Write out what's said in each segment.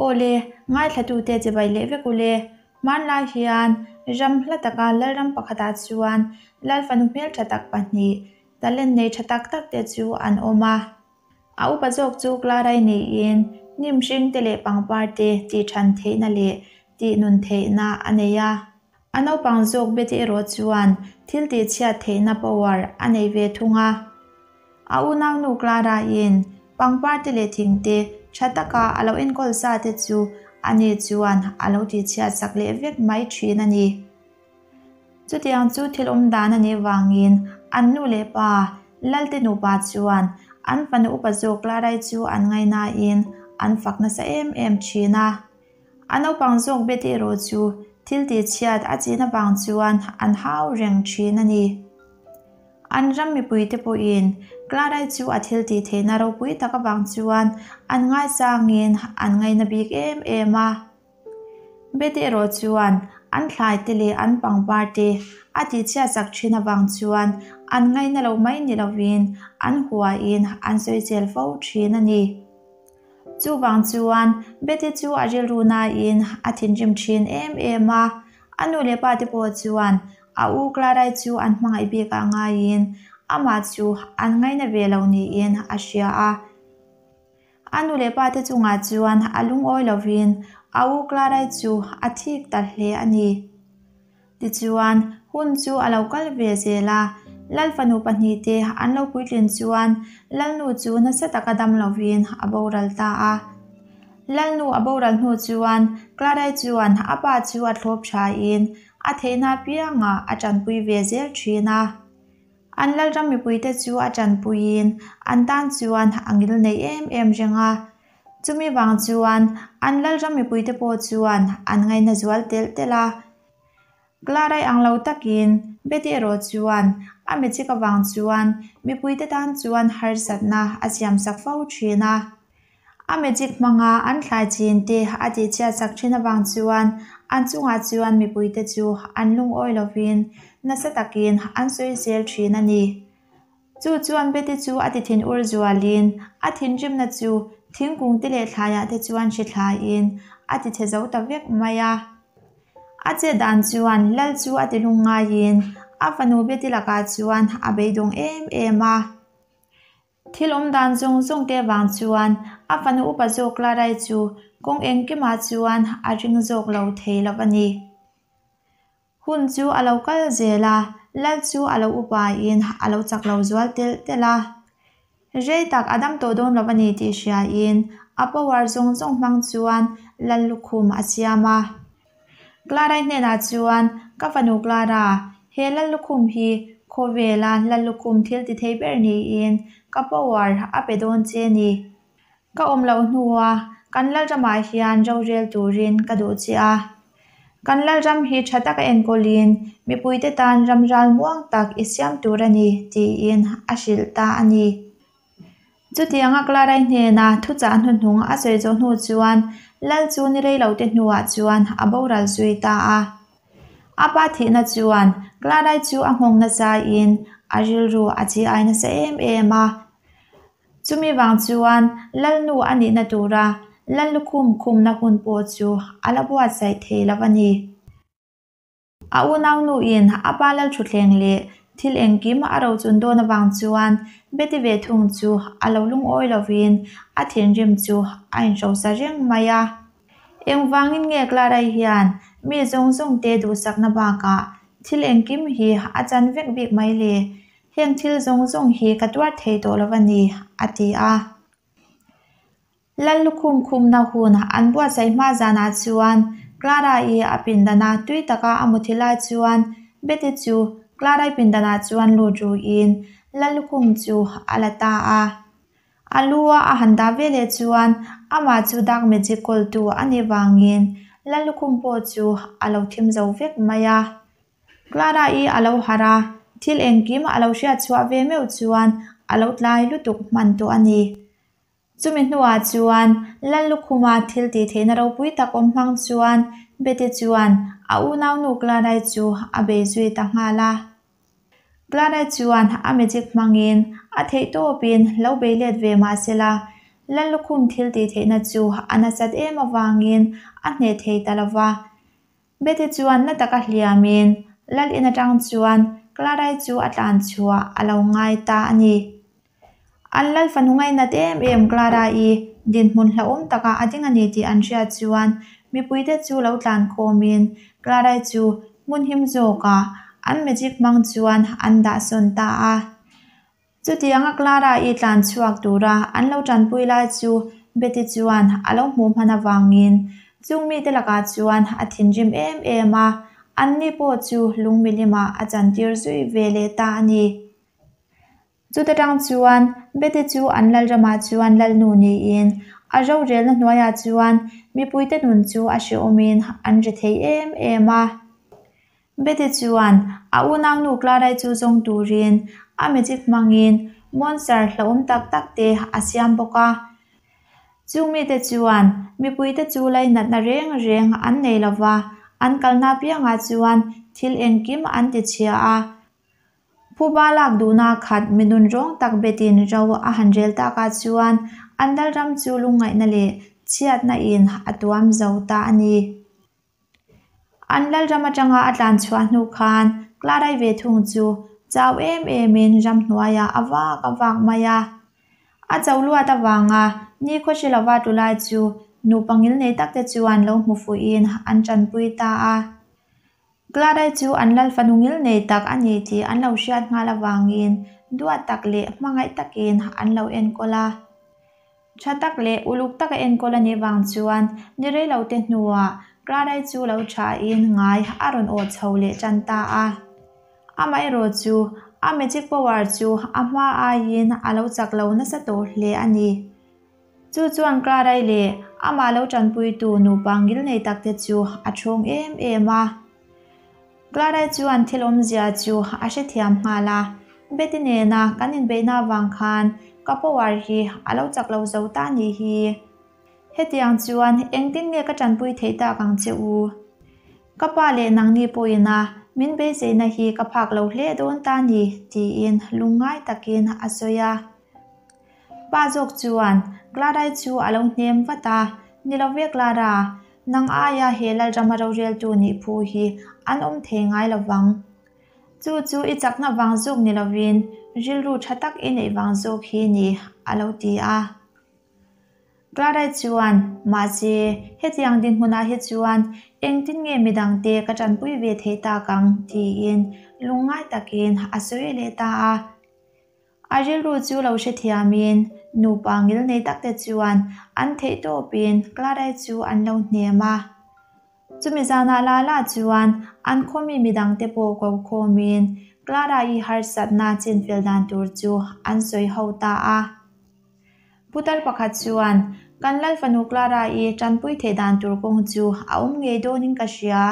Aw le, ngaithlatute chibai leh vek u le. Hmanlai hian ram hla taka lalram pakhatah chuan lalfanu hmeltha tak pahnih, talent nei tha tak tak te chu an awm a. A upa zawk chu Clarai niin hnim hring te leh pangpar te tih than theihna leh tih nun theihna a nei a. A naupang zawk Betty erawh chuan thil tih chhiat theihna power a nei ve thung a. A unaunu Clara-in pangpar te leh thing te tha taka a lo enkawl sa te chu ani chuan a lo tih chhiat sak leh vek mai thin a ni. Chutiang chu thil awm dan a nih vangin an nu leh pa, Lalte nupa chuan an fanu upa zawk Clara-i chu an ngaihnain an fak nasa em em thin a. A naupang zawk Betty erawh chu thil tih chhiat a chin avang chuan an hau reng thin a ni. An ram mipuite pawhin Clara-i chu a thil tih theihna ropui tak avang chuan an ngaisangin an ngaina bik em em a. Betty erawh chuan an thlai te leh an pangpar te a tih chhiat chak thin avang chuan an ngaina lo mai ni lovin an huain an sawichel fo thin a ni. Chuvang chuan Betty chu a rilru nain a thinrim thin em em a, a nu leh pa te pawh chuan a u Clara-i chu an hmangaih bik ah ngaiin amah chu an ngaina ve lo niin a hria a. A nu leh pa te chungah chuan a lungawi lovin a u Clara-i chu a thik ta hle a ni. Tichuan, hun chu a lo kal ve zel a, Lal fanu pahnihte an lo puitlin chuan Lalnu chu nasa taka dam lovin a boral ta a. Lalnu a boral hnu chuan Clara-i chuan a pa chu a thlawp thain a theihna apiangah a tanpui ve zel thin a. An Lalram mipuite chu a tanpuiin an tan chuan a ngil nei em em reng a. Chumi vang chuan an Lalram mipuite pawh chuan an ngaihna zual telh telh a. Clara-i ang lo takin Betty erawh chuan a magic avang chuan mipuite tan chuan harsatna a siamsak fo thin a. A magic hmanga an thlai chin te a tihchhiat sak thin avang chuan an chungah chuan mipuite chu an lungawi lovin nasa takin an sawi zel thin a ni. Chu chuan Betty chu a ti thin ur zualin a thinrimna chu thingkung te leh thlaiah te chuan hri thlaiin a ti chhe zo ta vek mai a. A chet dan chuan Lal chu a ti lung ngaiin a fanu Betty lakah chuan a beidawng em em a. Thil awm dan zawng zawng te vang chuan a fanu upa zawk Larai chu kawng engkimah chuan a ring zawk lo thei lo a ni. Hun chu a lo kal zel a, Lal chu a lo upain a lo chak lo zual telh telh a. Rei tak a dam tawh dawn lo a ni tih hriain a power zawng zawng hmang chuan Lal lukhum a siam a. Clara-i hnenah chuan, Ka fanu Clara, he Lal lukhum hi khawvela Lal lukhum thil ti thei ber niin ka power a pe dawn che ni. Ka awm loh hnua kan Lalramah hian rorel turin ka duh che a. Kan Lalram hi tha taka enkawlin mipuite tan ram ral muang tak i siam tur a ni, tiin a hrilh ta a ni. Chutianga Clara-i hnena thuchah hnuhnung a sawi zawh hnu chuan Lal chu ni rei lote hnuah chuan a boral zui ta a. A pa thihna chuan Clara-i chu a nghawng nasain a rilru a chi ai nasa em em a. Chumi vang chuan Lalnu a nihna tura Lallukhum khumna hun pawh chu a la buatsaih thei lo a ni. A unaunuin a pa Lalthutthleng leh thil engkim a rochun dawn avang chuan Betty ve thung chu a lo lungawi lovin a thinrim chu a inhrosa reng mai a. Engvangin nge Clara-i hian mi zawng zawngte duhsakna bakah thil engkim hi a chan vek bik mai le? Heng thil zawng zawng hi ka tuar thei tawh lo a ni, a ti a. Lal lukhum khumna hun an buatsaih hma zanah chuan Clara-i a pindana tui taka a muthi lai chuan Betty chu Clara-i pindanah chuan lut ruin Lal lukhum chu a la ta a. A lu a a han dah ve leh chuan amah chu dark magic kawltu a nih vangin Lal lukhum pawh chu a lo thim zo vek mai a. Clara-i a lo harh a, thil engkim a lo hriat chhuah ve meuh chuan a lo tlai lutuk hman tawh a ni. Chumi hnuah chuan Lal Lukhuma thil tih theihna ropui tak awm hmang chuan Betty chuan a unaunu Clara-i chu a bei zui ta nghal a. Clara-i chuan a magic hmangin a theih tawpin lo bei let ve mah se la, Lallukhum thiltihtheihna chu a nasat em avangin a hneh thei ta lo va. Betty chuan na taka hliamin Lal in atang chuan Clara-i chu a tlan chhuah a lo ngai ta a ni. An Lal fanu ngainat em em Clara-i dinhmun hlauhawm takah a ding a ni tih an hriat chuan mipuite chu lo tlan khawmin Clara-i chu hmun him zawkah an magic hmang chuan an dah sawn ta a. Chutianga Clara-i tlan chhuak tura an lo tanpui lai chu Betty chuan a lo hmuh hman avangin chung mite lakah chuan a thinrim em em a, anni pawh chu lungmilimah a chantir zui ve leh ta a ni. Chuta tang chuan Betty chu an lalramah chuan lalnu niin a rorelna hnuaiah chuan mipuite nun chu a hrehawmin an ri thei em em a. Betty chuan a unaunu Clara-i chu zawng turin a magic hmangin monster hlauhawm tak tak te a siam bawk a. Chung mite chuan mipuite chu lainatna reng reng an nei lo va, an kalna apiangah chuan thil engkim an ti chhia a. Phuba lak duhna khat minun rawng tak Betty-in ro a han rel takah chuan an lalram chu lungngaihna leh chhiatna in a tuam zo ta a ni. An lalram atanga a tlan chhuah hnu khan Clara-i ve thung chu chau em emin ramhnuaiah a vak a vak mai a. A cho luat avanga nikhaw hre lova tu lai chu nupa ngilnei takte chuan lo hmu fuhin an tanpui ta a. Clara-i chu an lal fanu ngilnei tak a ni tih an lo hriat nghal avangin duat tak leh hmangaih takin an lo enkawl a. Tha tak leh uluk taka enkawl a nih vang chuan ni rei lo te hnuah Clara-i chu lo thain ngai a rawn awh chho leh tan ta a. Amaherawh chu a magic power chu a hma aiin a lo chak lo nasa tawh hle a ni. Chu chuan Clara-i leh amah lo tanpuitu nupa ngilnei takte chu a thawng em em a. Clara chuan thil awmzia chu a hrethiam nghal a, Betty nena kan inbeihna avang khan ka power hi a lo chak lo zo ta nih hi. Hetiang chuan engtin nge ka tanpui theih tak ang che u? Ka pa leh nangni pawhin a min beiseina hi ka phak lo hle dawn ta ni, tiin lungngai takin a sawi a. Pa zawk chuan Clara-i chu a lo hnem vat a, Ni lo ve Clara, nang aia he Lalrama roreltu nih phu hi an awm thei ngai lo vang. Chu chu i chakna vang zawk ni lovin rilru tha tak i neih vang zawk hi ni, a lo ti a. Clara-i chuan, Mahse, hetiang dinhmunah hi chuan engtin nge midangte ka tanpui ve theih tak ang? tiin lungngai takin a sawi leh ta a. A rilru chu lo hrethiamin nupa ngilnei takte chuan an theihtawpin Clara-i chu an lo hnem a. Chumi zanah la la chuan an khawmi midangte pawh ko khawmin Clara-i harsatna chinfel dan tur chu an sawi ho ta a. Putar pakhat chuan, Kan Lal fanu Clara-i tanpui theih dan tur kawng chu a awm ngei dawnin ka hria.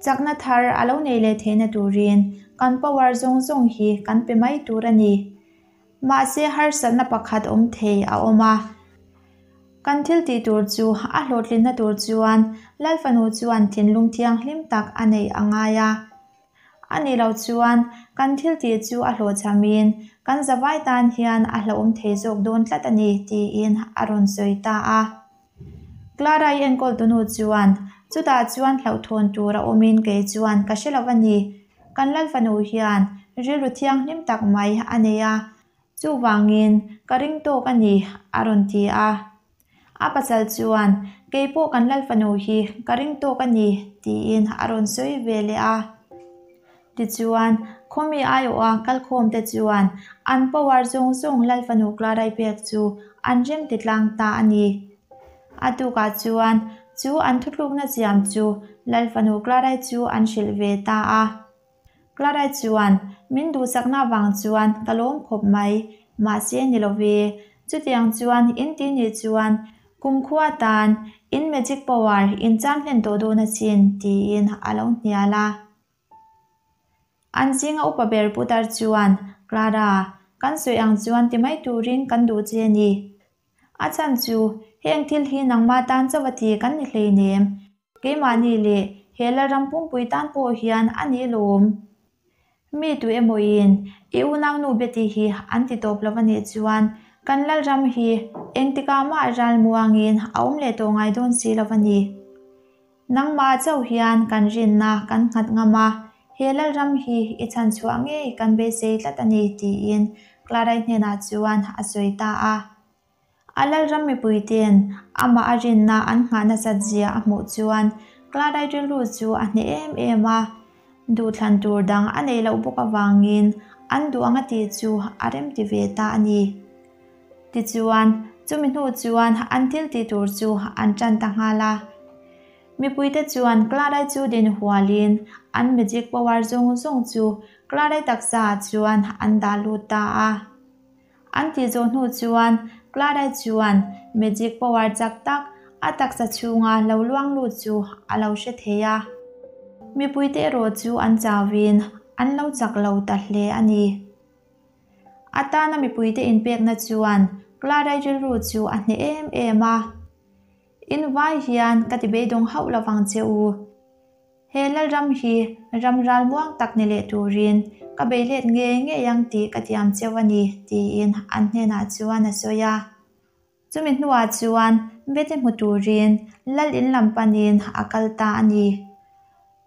Chakna thar a lo nei leh theihna turin kan power zawng zawng hi kan pe mai tur a ni. Mahse harsatna pakhat awm thei a awm a. Kan thil tih tur chu a hlawhtlinna tur chuan Lal fanu chuan thinlung thianghlim tak a neih a ngai a. A nih loh chuan kan thil tih chu a hlawhchhamin kan zavai tan hian a hlauhawm thei zawk dawn tlat a ni tiin a rawn sawi ta a. Clara-i enkawl tunu chuan, Chutah chuan hlauhthawn tur a awmin kei chuan ka hre lo a ni. Kan Lal fanu hian rilru thianghlim tak mai a nei a, chuvangin ka ring tawk a ni, a rawn ti a. A pasal chuan, Kei pawh kan Lal fanu hi ka ring tawk a ni, tiin a rawn sawi ve leh a. Tichuan, khawmi aiawha kalkhawmte chuan an power zawng zawng Lal fanu Clara-i pek chu an rem ti tlang ta a ni. A tukah chuan chu an thutlukna siam chu Lal fanu Clara-i chu an hrilh ve ta a. Clara-i chuan, Min duhsakna avang chuan ka lawm khawp mai, mahse ni lo ve. Chutiang chuan in ti nih chuan kumkhua tan in magic power in cham hlen tawh dawn asin, tiin a lo hnial a. An zinga upa ber putar chuan, Clara, kan sawi ang chuan ti mai turin kan duh che a ni. A chhan chu, heng thil hi nangmah tan chauh a ti kan ni hleinem. Keimahni leh he Lalram pumpui tan pawh hian a ni lawm. Mi tu emawin i unaunu Betty hi an ti tawp lo a nih chuan Kan Lalram hi engtikah mah ral muangin a awm leh tawh ngai dawn si lo a ni. Nangmah chauh hian kan rinna kan nghat ngam a, he Lalram hi i chhan chhuah ngei kan beisei tlat a ni, tiin Clarai hnenah chuan a sawi ta a. A Lalram mipuite'n amah a rinna an nghah nasat zia a hmuh chuan Clarai rilru chu a hneh em em a, duhthlan tur dang a neih loh bawk avangin an duh ang a tih chu a remti ve ta a ni. Tichuan, chumi hnu chuan an thil tih tur chu an tan ta nghal a. Mipuite chuan Clarai chu din hualin an magic power zawng zawng chu Clarai taksaah chuan an dah lut ta a. An tih zawh hnu chuan Clarai chuan magic power chak tak a taksa chhunga lo luang lut chu a lo hre thei a. Mipuite erawh chu an chauin an lo chak lo ta hle a ni. A tana mipuite inpekna chuan Clarai rilru chu a hneh em em a. In vai hian ka ti beidawng hauh lovang che u. He Lalram hi ram ral muang tak ni leh turin ka bei let ngei ngei ang tih ka tiam cheu a ni, tiin an hnenah chuan a sawi a. Chumi hnuah chuan Betty hmu turin Lal in lam panin a kal ta a ni.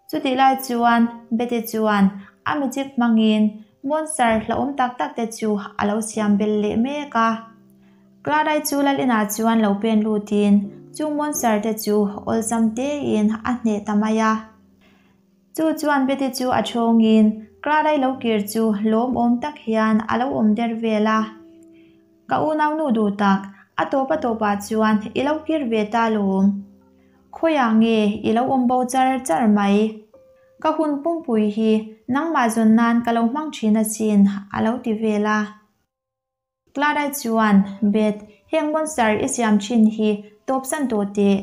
Chutih lai chuan Betty chuan a magic hmangin monster hlauhawm tak tak te chu a lo siam belh leh mek a. Clarai chu Lal inah chuan lo pen lutin chung monster te chu awlsam tein a hneh ta mai a. Chu chuan Betty chu a thawngin Clarai lo kir chu lawmawm tak hian a lo awm der vel a. Ka unaunu duh tak, a tawp a tawpah chuan i lo kir ve ta lawm. Khawiah nge i lo awm bo char char mai? Ka hun pumpui hi nangmah zawn nan ka lo hmang thin asin, a lo ti vel a. Clara chuan, Beth, heng monster i siam thin hi tawpsan tawh teh.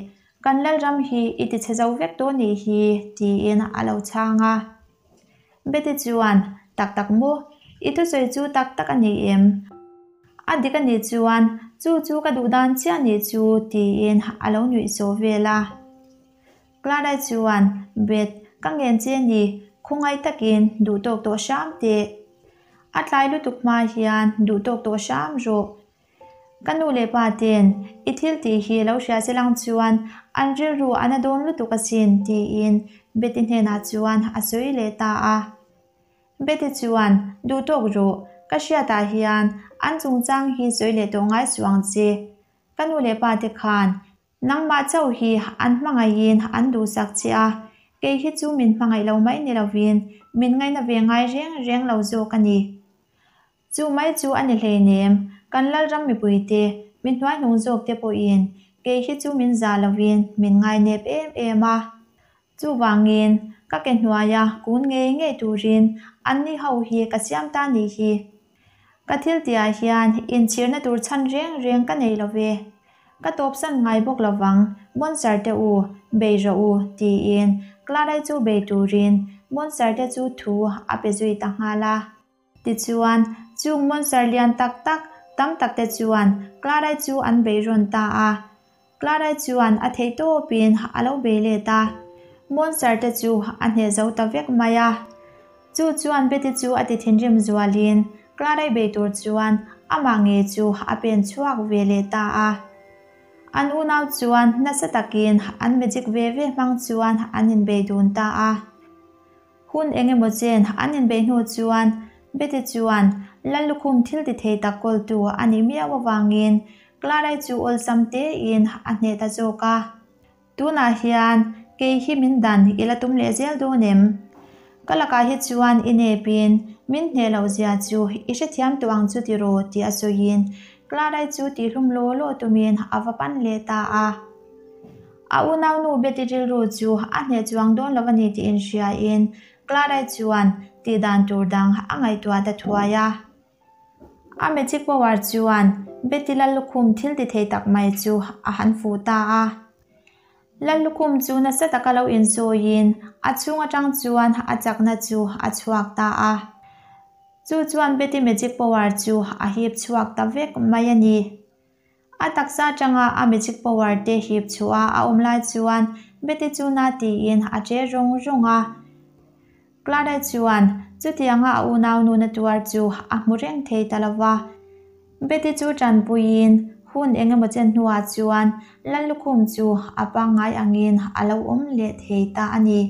Kan Lalram hi i ti chhe zo vek tawh nih hi, tiin a lo chhang a. Betty chuan, Tak tak maw? I thusawi chu tak tak a ni em? A dik a nih chuan, chu chu ka duh dan chiah nih chu, tiin a lo nuih zawh vel a. Clara chuan, Beth, ka ngen che ni, khawngaih takin duh tawk tawh hram teh. A tlai lutuk hma hian duh tawk tawh hram rawh. Ka nu leh pa ten i thil tih hi lo hria che lang chuan an rilru a na dawn lutuk asin tiin Betty hnenah chuan a sawi leh ta a. Betty chuan, Duh tawk rawh, ka hriatah hian an chungchang hi sawi leh tawh ngai suh ang che. Ka nu leh pa te khan nangmah chauh hi an hmangaihin an duhsak che a, kei hi chu min hmangaih lo mai ni lovin min ngaina ve ngai reng reng lo zawk a ni. Chu mai chu a ni hleinem, kan Lalram mipuite, mi hnuaihnung zawkte pawhin kei hi chu min zah lovin min ngainep em em a. Chuvangin, ka ke hnuaia kun ngei ngei turin anni ho hi ka siam ta nih hi. Ka thil tihah hian inchhirna tur chhan reng reng ka nei lo ve. Ka tawpsan ngai bawk lovang, Monster te u, bei rawh u, tiin Clarai chu bei turin Monster te chu thu a pe zui ta nghal a. Tichuan, chung monster lian tak tak tam tak te chuan Clarai chu an bei rawn ta a. Clarai chuan a theih tawpin a lo bei let a. Monster te chu a hneh zo ta vek mai a. Chu chuan Betty chu a ti thinrim zualin Clarai bei tur chuan amah ngei chu a pen chhuak ve leh ta a. An unau chuan nasa takin an magic ve ve hmang chuan an inbei dun ta a. Hun eng emaw chen an inbeih hnu chuan Betty chuan Lal lukhum thil ti thei tak kawltu a nih miau avangin Clarai chu awlsam tein a hneh ta zawk a. Tunah hian kei hi min dan i la tum leh zel dawn em? Ka lakah hi chuan i nepin min hneh loh zia chu i hrethiam tawh ang chu tiraw tih a sawiin Clarai chu tihhlum law law tumin a va pan leh ta a. A unaunu Betty rilru chu a hneh chuang dawn lo a ni tih inhriain Clara chuan tih dan tur dang a ngaihtuah ta thuai a. A magic power chuan Betty Lallukhum thil ti thei tak mai chu a han fuh ta a. Lallukhum chu nasa taka lo insawiin a chhung atang chuan a chakna chu a chhuak ta a. Chu chuan Betty magic power chu a hip chhuak ta vek mai a ni. A taksa atanga a magic power te hip chhuah a awm lai chuan Betty chu na tiin a che rawng rawng a. Clara chuan chutianga a unau nuna tuar chu a hmu reng thei ta lo va. Betty chu tanpuiin hun eng emaw chen hnuah chuan Lallukhum chu a pangngai angin a lo awm leh thei ta a ni.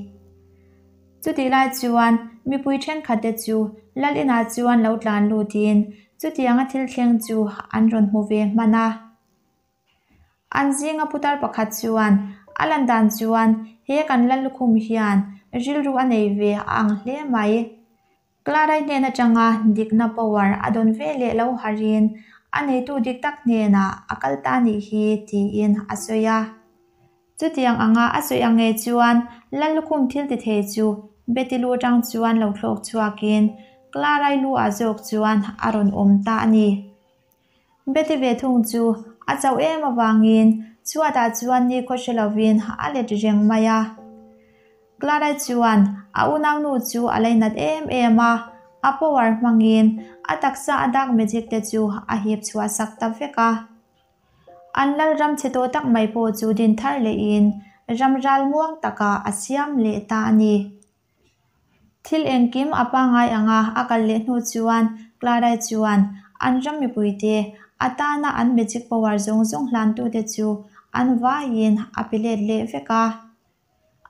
Chutih lai chuan mipui thenkhatte chu Lal inah chuan lo tlan lutin chutianga thil thleng chu an rawn hmu ve hman a. An zinga putar pakhat chuan a lan dan chuan he kan Lallukhum hian rilru a nei ve a ang hle mai. Clara-i hnen atanga dikna power a dawn ve leh lo harin a neitu dik tak hnenah a kal ta nih hi tiin a sawi a. Chutiang anga a sawi ang ngei chuan Lallukhum thil ti thei chu Betty lu atang chuan lo thlawk chhuakin Clara-i lu ah zawk chuan a rawn awm ta a ni. Betty ve thung chu a chauh em avangin chhuatah chuan nikhaw hre lovin a let reng mai a. Clara chuan a unaunu chu a lainat em em a, a power hmangin a taksa a dark magic te chu a hip chhuah sak ta vek a. An lalram chhe tawh tak mai pawh chu din thar lehin ram ral muang takah a siam leh ta a ni. Thil engkim a pangngai anga a kal leh hnu chuan Clara chuan an ram mipuite a tana an magic power zawng zawng hlantute chu an vaiin a pe let leh vek a.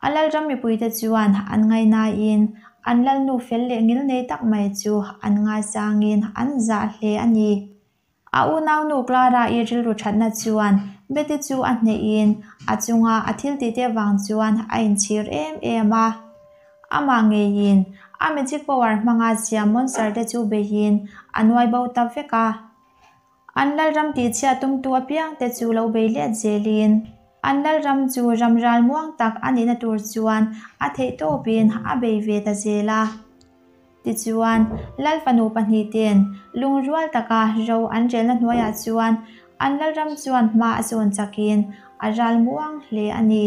A lalram mipuite chuan an ngaihnain an lalnu fel leh ngilnei tak mai chu an ngaisangin an zah hle a ni. A unaunu Clara-i rilru thatna chuan Betty chu a hnehin a chunga a thil tihte vang chuan a inchhir em em a. Amah ngeiin a magic power hmanga siam monster te chu beihin a nuai bo ta vek a. An lalram tihchhiat tumtu apiangte chu lo bei let zelin an lalram chu ram ral muang tak a nihna tur chuan a theihtawpin a bei ve ta zel a. Tichuan, Lal fanu pahnihten lungrual taka ro an relna hnuaiah chuan an lalram chuan hma a sawn chakin a ral muang hle a ni.